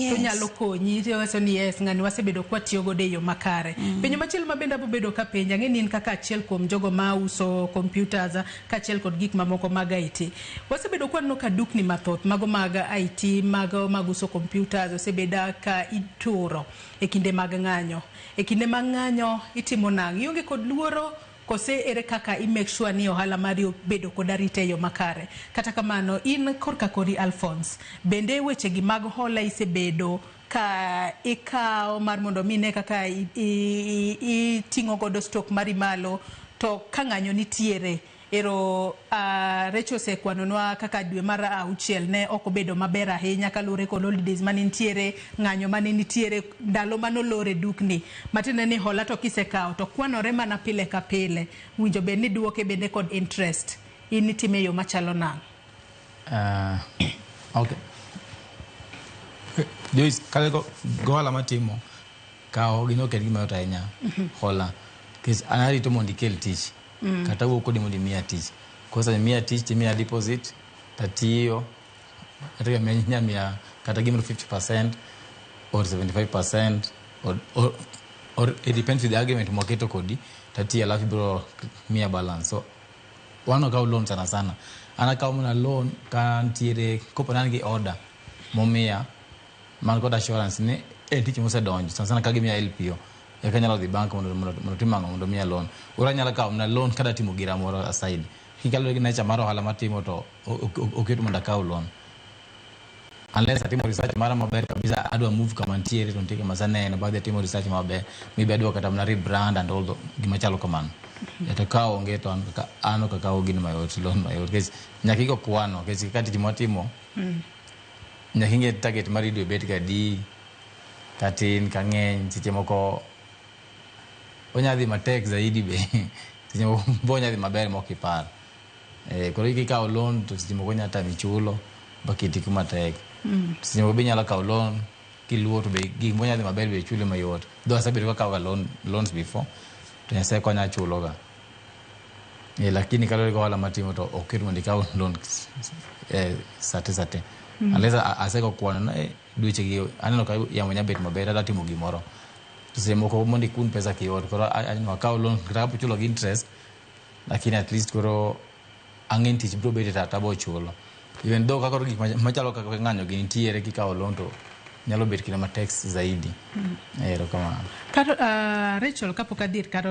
Onyalo konyi tiwacho ni yes, ng'ani wasebedo kwatiyo godo e yo makare. Penjo machielo ma bende abobedo ka penjo, ang'e ni in kaka achiel kuom jogo ma uso computers kaachiel kod gik mamoko mag IT. Wasebedo kwaneno ka dukni mathoth mago mag IT, mago mag uso computers osebedo ka ituro e kinde mag ng'anyo. E kinde mag ng'anyo itimo nang'o? Ionge kod luoro kose ere kaka i make sure ni ohala mari obedo kod arita e yo makare? Kata kamano, in korka kori Alphonse, bende weche gi mag hola isebedo ka ikawo mar mondo mi ine kaka iting'o godo stock mari malo, to ka ng'anyo nitiere ero Rachel osekwanonwa kaka dwe mar auchiel ne ok obedo maber ahinya kaluwore kod holidays mane nitiere, ng'anyo mane nitiere, ndalo manolor e dukni. Matiende ni hola to kisekawo to kwanore mana pile ka pile. Winjo bed ni duoke bende kod interest. In itime e yo machalo nang'o? Okay. Joyce, kale go gohala matimo kawo gino ok en gima yot ahinya, hola, nikech an arito mondo ikel tich kata awuok kodi mondo imiya tich. Kosemiya tich timiya deposit tatiyo kata inya miya kata gimoro 50% or 75% or it depends with the agreement mwaketo kodi, tatiyo alafu ibiro miya balance. So wan ok kaw loan sana sana, an akawo mana loan ka ntiere kopo ni an gi order momiya man kod assurance ni en tich mosedonjo. Sana sana ka gimiya LPO eka anyalo dhi bank mondo tim ang'o, mondo miya loan. Koro anyalo kawo mana loan kada timo gira moro aside. Kaluwore gi nature mar ohala matimo, to ok yot mondo akaw loan unless atimo research mara maber kabisa. Adwa move kama ntiere to nitie kama aseneno, badhi atimo research maber, maybe adwa kata mana rebrand and all the gima chalo kamano. To ka onge to an ok akaw gino mayot, loan mayot, nikech nyaka igo kwano, nikech kaka tich mwatimo nyaka ing'e target mari dwe bet kadi, katin kang'eny. Seche moko onya dhi matek zaidi, be seche moko be onya dhi maber mok ipar. Koro kikawo loan to seche moko onya tami chulo baketi kuma tek. Seche moko be inyalo kawo loan kiluwo to be gik moko nya dhi maber, be chule mayot. Though asebedo kakawo ga loans before to Nyasaye konya achulo ga. Lakini kaluwore gi ohala matimo to ok yot mondo ikaw loan sate sate unless asego kwano na dweche gi aneno ka yamo nya bet maber, adwa timo gimoro, to seche moko mondo ikun pesa kiyot. Koro akaw loan kata kapo chulo gi interest, lakini at least koro ang'e ni tich biro betie to abo chulo, even though ka koro gik machalo kaka ng'anyo gi nitiere, kikawo loan to nyalo bet kinde matek zaidi. Erokamano. Rachel, kapok adhi ir Caroline.